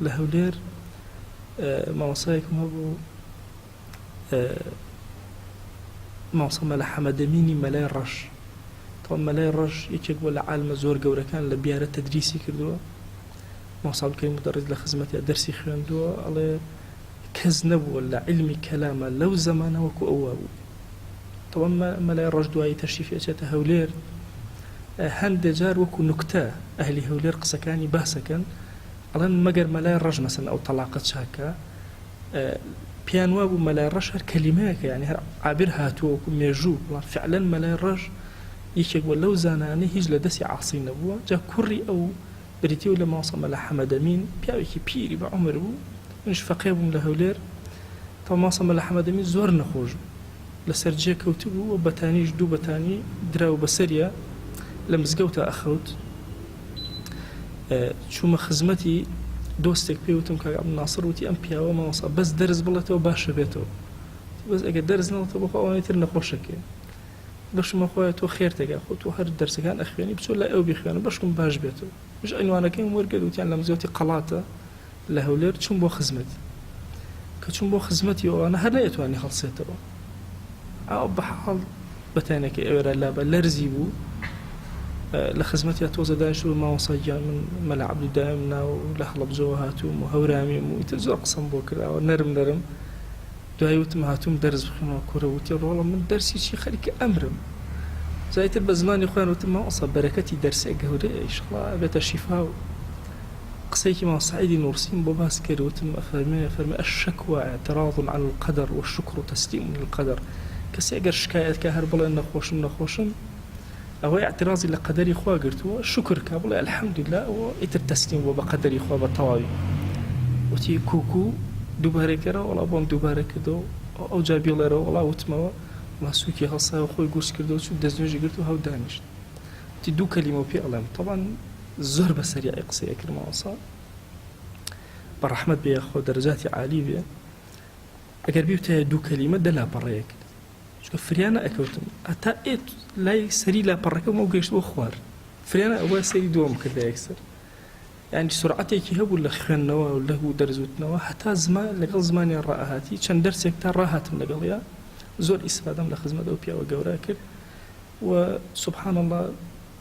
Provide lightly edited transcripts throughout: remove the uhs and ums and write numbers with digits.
لە هەولێر مامۆستایەکم هەبوو مامۆستا مەلا حەمەدەمینی مەلای ڕەش تەوان مەلای ڕەش یەکێک بووە لە عالمە زۆر گەورەکان لە بیارە تەدریسی کردووە مامۆستا عەبدولکەریم مودەڕیس لە خزمەتیا دەرسی خوێندووە ئەڵێ کەس نەبووە لە عیلمی کەلامە لەو زەمانە وەکو ئەو وابوو تەوان مەلای ڕەش دوایی تەشریفی ئەچێتە هەولێر هەندێ جار وەکو نوکتە ئەهلی هەولێر قسەکانی باسەکەن ئەڵێن مەگەر مەلای ڕەش مەسەن ئەو تەڵاقە چاکە پێیان وابوو مەلای ڕەش هەر کەلیمەیەکە یانی هەر عابر هاتووە وەکو مێژوو بەڵام فعلەن مەلای ڕەش یەکێک بووە لەو زانایانەی هیچ لە دەستی عاسی نەبووە جا کوڕی ئەو بریتی بوو لە مامۆستا مەلا حەمەدەمین پیاوێکی پیری بە عومر بوو منیش فەقێ بووم لە هەولێر تا مامۆستا مەلا حەمەدەمین زۆر نەخۆش بوو لەسەر جێ کەوتبوو و بەتانیش دوو بەتانی دراو بەسەریا لە مزگەوتا ئەخەوت چوومە خزمەتی دۆستێک پێی وتم کاک عەبدولناسر وتی ئەم پیاوە مامۆستا بەس دەرس بڵێتەوە باشە بێتەوە بەس ئەگەر دەرس نەڵێتەوە بەخوا ئەوانی تر نەخۆشەکەی بەشمە خۆیان تۆ خێر تێگا خۆ تۆ هەر دەرسەکان ئەخوێنی بچۆ لای ئەو بیخوێنە بەشکم باش بێتەوە مش عینوانەکەیم وەرگرت وتیان لە مزگەوتی قەڵاتە لە هەولێر چووم بۆ خزمەتی کە چووم بۆ خزمەتی ئەوانە هەر نەیەتوانی هەڵسێتەوە ئەو بە حاڵ بەتانەکەی ئەوێرا لا بە لەرزی بوو لە خزمەتیا تۆزە دانیشت و مامۆستا گیان من مەلا عەبدودایم ناو لە هەڵەبجەوە هاتووم و هەورامیم و ئیتر زۆر قسەم بۆ کراوە نەرم نەرم دوای وتم هاتووم دەرس بخوێنمەوە کورە وتی ڕۆڵە من دەرسی چی خەریکە ئەمرم جا ئیتر بە زمانی خۆیان وتم مامۆستا بەرەکەتی دەرسێ گەورەیە ئیشەڵا ئەبێتە شیفا و قسەیەکی مام سەعیدی نوڕسیم بۆ باس کرد وتم ئەفەرمێ فەرمێ الشکوی اعتراض علی القدر والشکر تسلیم للقدر کەسێ ئەگەر شکایەت کا هەر بڵێ نەخۆشم نەخۆشم ئەوە ئیعترازی لە قەدەری خوا گرتووە شوکر کا بڵێ الحمدللە ئەوە ئیتر تەسلیم بووە بە قەدەری خوا بە تەواوی وتی کوکو دووبارەی کەرەوە وەڵا بۆم دووبارە کردەوە ئەوجا بیڵێرەوە وەڵا وتمەوە وەڵا سوکی هەڵسایەوە خۆی گورج کردەوە چوو دەستنوێژی گرت و هەو دانیشت وتی دوو کەلیمەو پێ ئەڵێم تەبعەن زۆر بە سەریعی قسەی ئەکرد مامۆستا بە ڕەحمەت بێ یاخوا دەرەجاتی عالی بێ ئەگەر بیوتایە دوو کەلیمە دە لاپەڕەیە کرد چونکە فریا نەئەکەوتم هەتا ئێت لای سەری لاپەڕەکەم ئەو گەیشت بۆ خوار فریا نە ئەوە سەری دووەم کردە یەکسەر یعنی سرعەتێکی هەبوو لە خوێندنەوە و لەهو و دەرزوتنەوە هەتا زمان لەگەڵ زمانیان ڕائەهاتی چەند دەرسێک تا ڕاهاتم لەگەڵیا زۆر ئیسفادەم لە خزمەت ئەو پیاوە گەورە کرد و سبحان اللە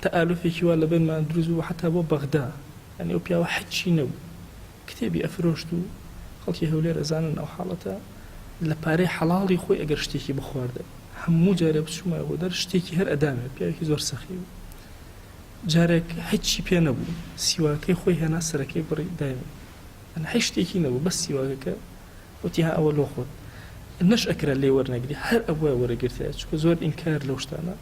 تەئالوفێکی وا لەبەینمان دروست بوو حەتا بۆ بەغدا یانی ئەو پیاوە حەچی نەبوو کتێبی ئەفرۆشت و خەڵکی هەولێر ئەزانن ئەو حاڵەتە لە پارەی حەڵاڵی خۆی ئەگەر شتێکی بخواردە هەموو جارێ بچوومایە بۆ دەر شتێکی هەر ئەدامێ پیاوێکی زۆر سەخی بوو جارێک هیچی پێ نەبوو سیواکەی خۆی هێنا سەرەکەی بڕی دایمێ یانی هیچ شتێکی نەبوو بەس سیواکەکە وتی ها ئەوە لۆ خۆت نەش ئەکرا لێی وەرنەگری هەر ئەبوایە وەرەگرتایە چونکە زۆر ئینکار لەو شتانە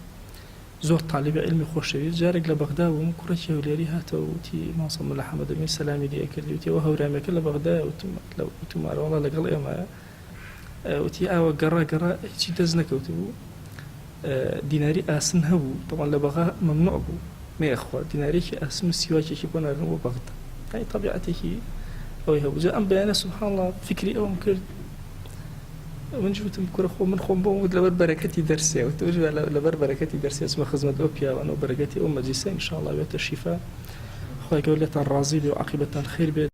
زۆر تالیبی عیلمی خۆشەویست جارێک لە بەغدا بووم کوڕێکی هەولێری هاتەوە وتی مامۆستا مەلا حەمەدەمین سەلامی لێ ئەکردی وتی ئەوە هەورامیەکە لە بەغدایە وتم لە وتم ئەرێ وەڵا لەگەڵ ئێمەیە وتی ئاوە گەڕا گەڕا هیچی دەست نەکەوتبوو دیناری ئاسن هەبوو تەبعەن لە بەغا مەمنوع بوو نەیەخوارد دینارێکی ئاسن و سیواکێکی بۆ ناردن بۆ بەغدا یانی تەبیعەتێکی ئەوەی هەبوو جا ئەم بەیانە سبحان الله فکری ئەوم کرد منیش وتم کورە خۆ من خۆم بۆم وت لەبەر بەرەکەتی دەرسێ وتم لەبەر بەرەکەتی دەرسێ چمە خزمەت ئەو پیاوانە و بەرەکەتی ئەو مەجلیسە ان شاء الله بێتە شیفا خوای گەورە لێتان ڕازی بێ و عاقیبەتان خێر بێت.